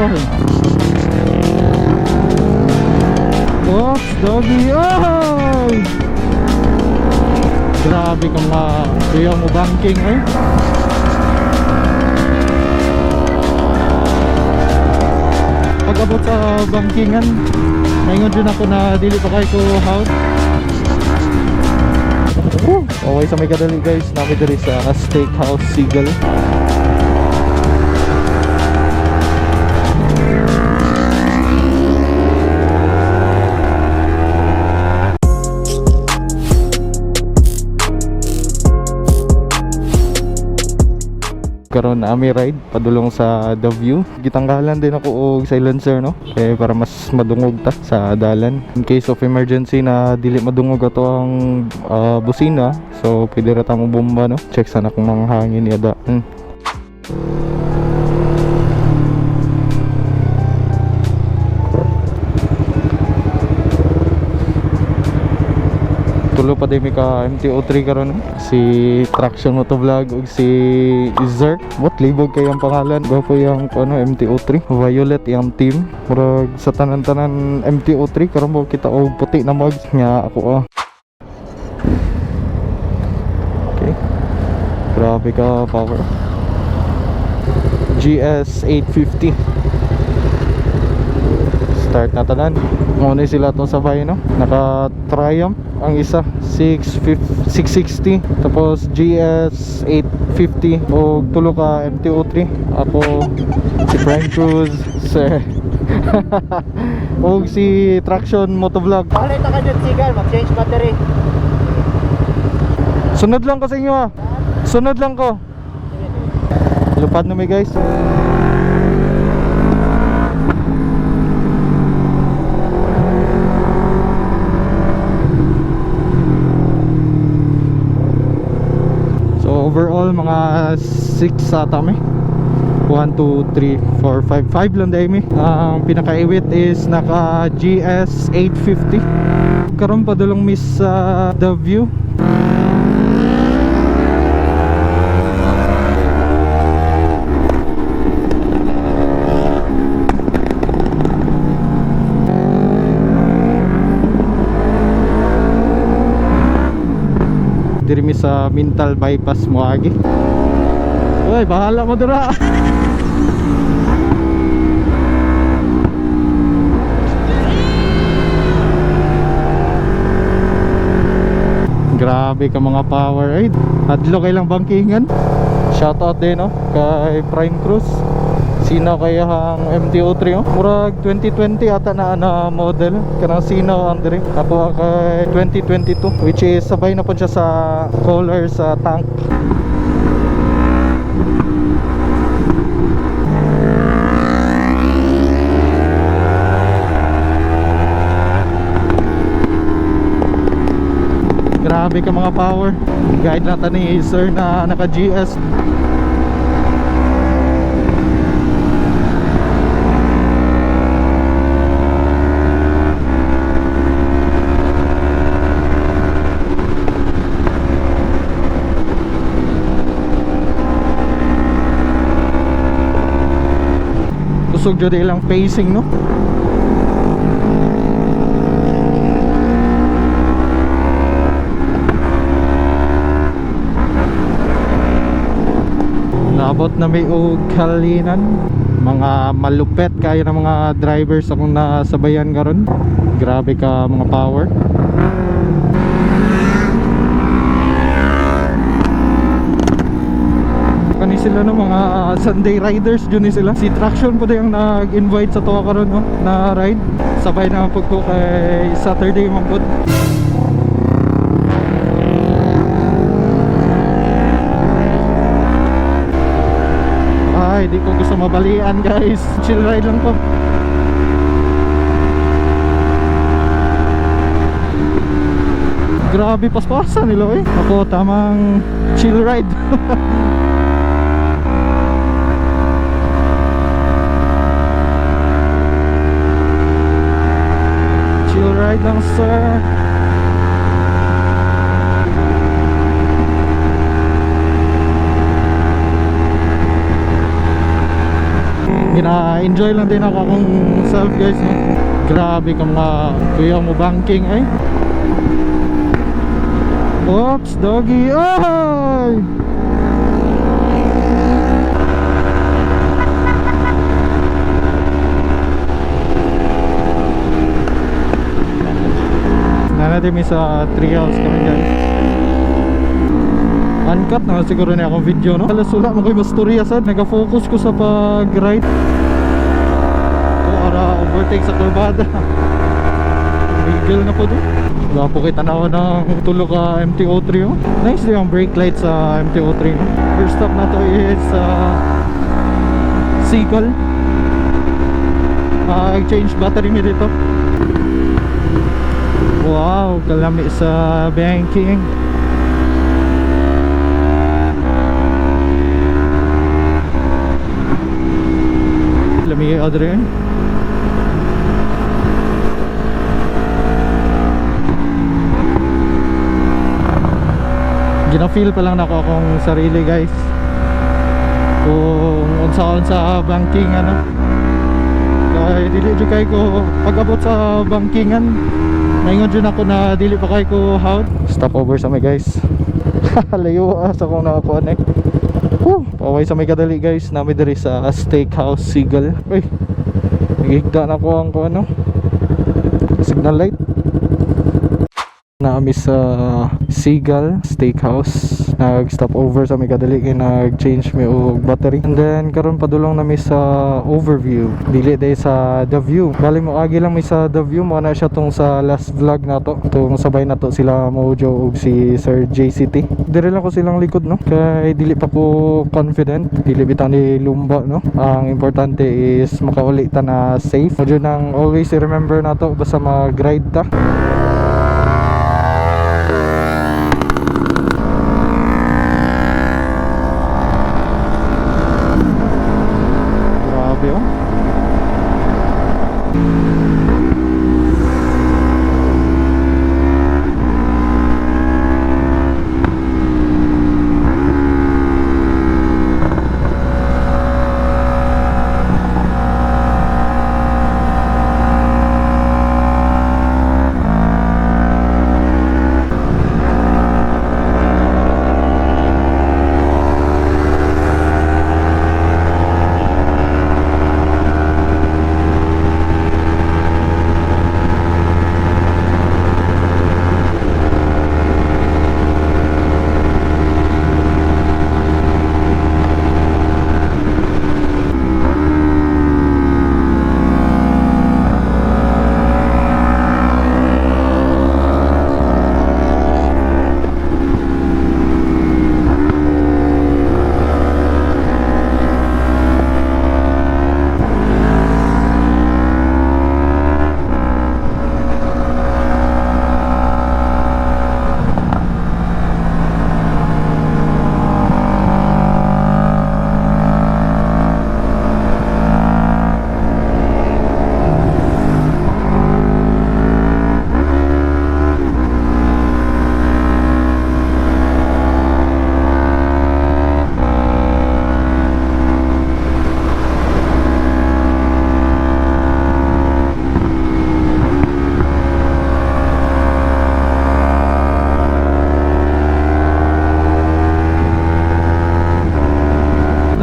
Oh. Oops, doggy. Oy! Grabe ka mga kuya mo banking eh. Pag-abot sa bankingan, naingon dyan ako na dili pa kayo ko out. Woo! Okay sa may kadali guys, nami diri sa Steakhouse Seagull. Karon na ami ride padulong sa The View. Gitanggalan din ako og silencer no kay para mas madungog ta sa dalan in case of emergency na dili madungog ato ang busina, so pwede ra ta mo bomba no. Check sana kung mga hangin yada. Tulo pa din mi ka MTO3 karon no? Si Traction Motovlog ug si Zerk. What libog kay ang pangalan, gwapo yung ano MTO3 Violet yung team. Murag sa tanan-tanan MTO3 karon mo kita og puti na mug nga ako ah. Okay, grabe ka power. GS 850 start na tanan. Muna sila tong sabay no, naka Triumph ang isa 650, 660, tapos GS 850 o tulo ka MTO3. Ako si Prime Cruise sir o si Traction Motovlog. Palit na ka dyan, Sigal. Mag-change battery. Sunod lang ko sa inyo ah. Sunod lang ko. Lupad na mi guys. So overall mga 6 ata mi. 1, 2, 3, 4, 5. 5 lang dahil mi. Ang pinakaiwit is naka GS 850. Karon padulong miss sa The View. Diri mi sa Mintal Bypass moagi. Uy, bahala mo dira. Grabe ka mga power ay. Adlo kay lang bangkingan. Shout out din no kay Prime Cruise. Sino kaya ang MTO3 oh? Murag 2020 ata na na model kanang sino ang diri. Ako ang kay 2022, which is sabay na po siya sa color sa tank. Grabe ka mga power. Guide na ni sir na naka GS. Kusog jud ilang pacing no. Naabot na may og kalinan. Mga malupet kayo ng mga drivers akong nasabayan karon. Grabe ka mga power. Kani sila no, mga Sunday riders jud ni sila. Si Traction po ang nag-invite sa tuwa karon no na ride. Sabay na pud ko kay Saturday man pud. Ay, di ko gusto mabalian guys. Chill ride lang po. Grabe paspasa nila eh. Ako tamang chill ride. Chill ride lang sir. Gina-enjoy lang din ako akong self, guys, no. Grabe ka mga kuya mo banking ay. Oops, doggy. Ay! Na natin may sa treehouse kami, guys. Uncut na siguro na akong video, no? Alas wala mo ko'y mastorya sad. Nag-focus ko sa pag-ride. Ko ara overtake sa kurbada. Legal na po doon. Wala po kita na ako ng tulo ka MT-03, oh. Nice din ang brake light sa MT-03, no? First stop na to is Seagull. Change battery mi dito. Wow, kalami sa banking. Lami Adrian. Gina-feel pa lang nako akong sarili, guys. Kung unsa-unsa banking ano. Kay dili jud kay ko pag-abot sa bankingan. Maingon jud ako na dili pa kay ko how. Stop over sa may, guys. Layo ah, sa akong nakakuan eh. Woo! Paway sa may kadali, guys. Nami diri sa Steakhouse Seagull. Uy. Nagigda na ko ang kuan, no. Signal light. Naami sa Seagull Steakhouse. Nag-stop over sa may kadali kay nag-change mi og battery. And then karon padulong nami sa Overview. Dili day sa The View. Bali mo agi lang mi sa The View mo na siya tong sa last vlog nato. Tong sabay nato sila Mojo ug si Sir JCT. Dire lang ko silang likod, no. Kay dili pa ko confident, dili bitaw ni lumba, no. Ang importante is makauli ta na safe. Mojo nang always remember nato basta mag-ride ta. Grabe oh.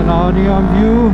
Tanaw niyo ang view.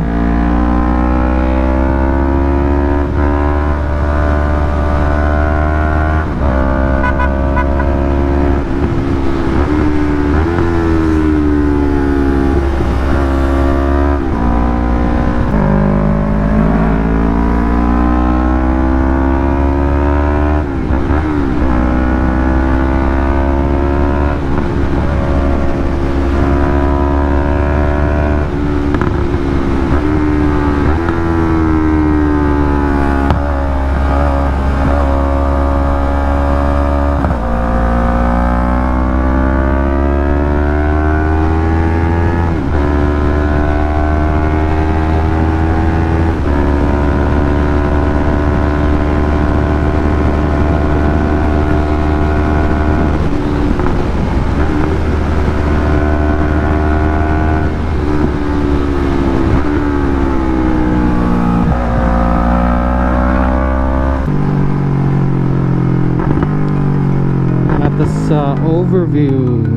Riverview.